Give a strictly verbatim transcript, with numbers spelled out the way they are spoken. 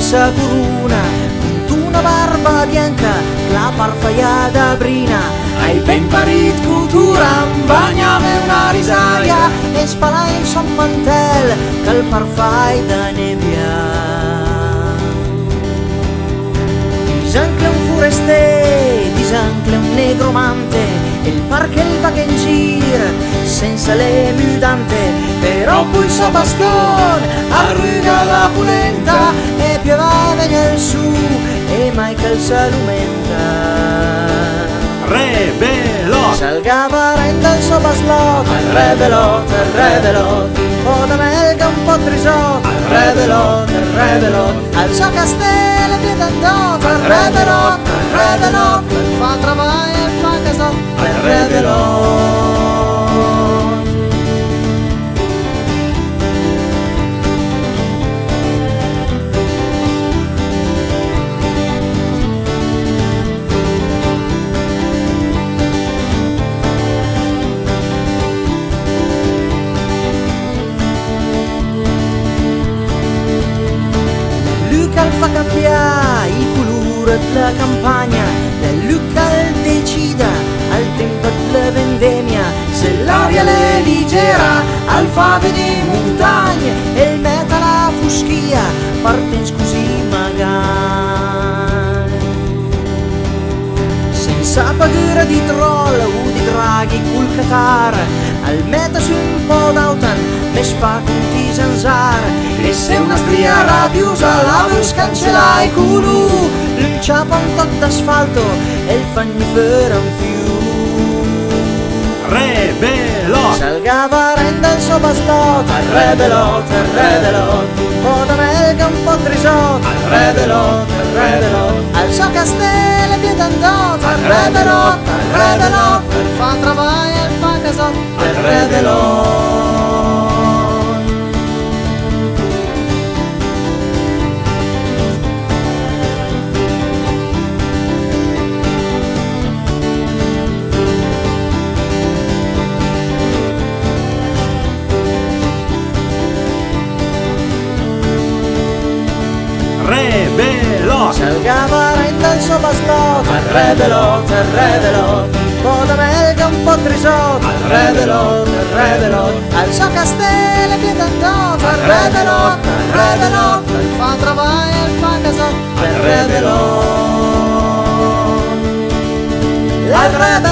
sa curuna, cunt una barba bianca, che la par fa i à da brina. Ai ben parìt cutura, 'n bagnàvem una risaia, e spalàvem sö 'n mantèl, che al par fa i à da nebià. Disàn che l'è un furesté, disàn che l'è un negromante, e al par che 'l vaga in gir sènsa le müdante, però cul sò bastón al rüga la pulènta, e piö va e ven el sù, e mai che 'l sa lumènta. Rebelot! Al gava rènt del sò baslòt, al rebelot, al rebelot, un pó de mèlga, un pó de risòt, al rebelot, al rebelot, al sò castél e piö d'andòt, al rebelot, al rebelot, al fa travai, al fa casòt, al rebelot. Lü che al fa cambià i culùr de la campagna, l'è lü che al decida al tèmp de la vendèmia, se l'aria l'è ligera, al fa vegnì muntagn, e al mèt a la fuschia, par tèmps cusì magà. Sènsa pagüra di tròl o di draghi cul catar, al mèt sü un pó d'autan, mès fa cunt i zanzar. E se una stria rabiusa la völ scancelà i culùr, lü 'l ciapa un tòch d'asfalto e 'l fa gnì föra un fiur. Rebelot! Al gava rènt del sò baslòt, al rebelot, al rebelot, un pó de mèlga, un pó de risòt, al rebelot, al rebelot, al sò castél e piö d'andòt, al rebelot, al rebelot, al fa travai, al fa casòt, al rebelot. Rebelot! Al gava rènt del sò baslòt, al rebelot, al rebelot, un pó de mèlga, un pó de risòt, al rebelot, al rebelot, al sò castél e piö d'andòt, al rebelot, al rebelot, al fa travai, al fa casòt, al rebelot. Al rebelot!